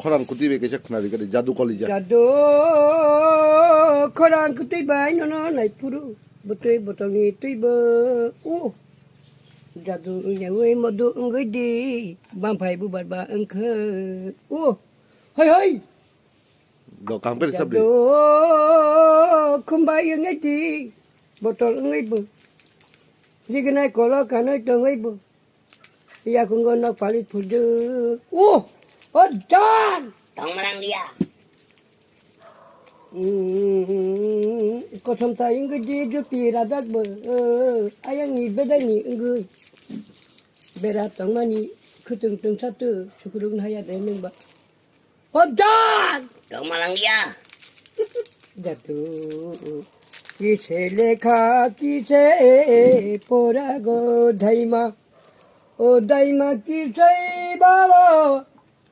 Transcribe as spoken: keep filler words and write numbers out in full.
Khorang kutui bai kaisa khna rikha di, jadu kolija. Jadu khorang kutui bai nono naiphuru. Butui botolni tuibo. O. Jadu wngyawi modu wngwi di. Bamphai bubar ba wngkhe. O. Hoi hoi. Do kaham khe risab di. Jadu khumbai wngwi di. Botol wngwi bo. Rignai kolo kanwi tongwi bo. Yakungo nok palik phurdu. O, o dan. Tong marang dia. Hmm, kothom ta inggo di jupi radak bo. Ayang ni bedai ni inggo. Bera tongmani khutung tung satu sukurung haya de nung ba. Hodan! Tong malang dia. Jatu. Kise lekha kise pora go daima. O daima kise balo